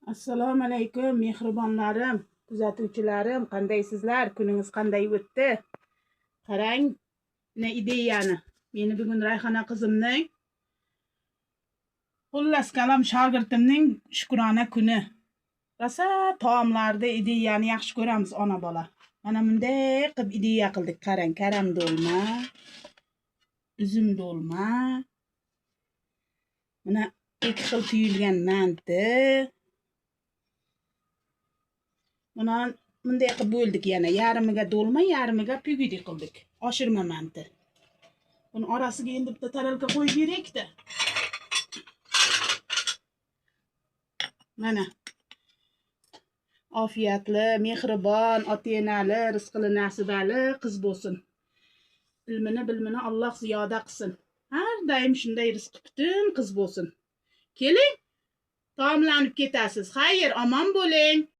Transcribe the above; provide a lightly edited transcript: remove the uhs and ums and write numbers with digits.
Assalomu alaykum, mehribonlarim, kuzatuvchilarim, qandaysizlar? Kuningiz qanday o'tdi? Qarang, mana ideyani. Meni bugun Rayhona qizimning, xullas kalom shogirdimning shukrona kuni. Rosa taomlarda ideyani yaxshi ko'ramiz ona bola. Mana bunday qilib ideya qildik. Qarang, karam do'lma, uzum do'lma. Mana ikki xil tuyulgan manti. Buni bunday qilib bo'ldik yana. Yarmiga do'lma, yarmiga pugidi qildik. Oshirma manti. Buni orasiga endi bitta tarelka qo'yib beraylik-da. Mana. Ofiyatli, mehribon, ota-enali, rizqli, nasibali qiz bo'lsin. Ilmini, bilimini Alloh ziyoda qilsin. Har doim shunday rizqi butun qiz bo'lsin. Keling, taomlanib ketasiz. Xayr, omon bo'ling.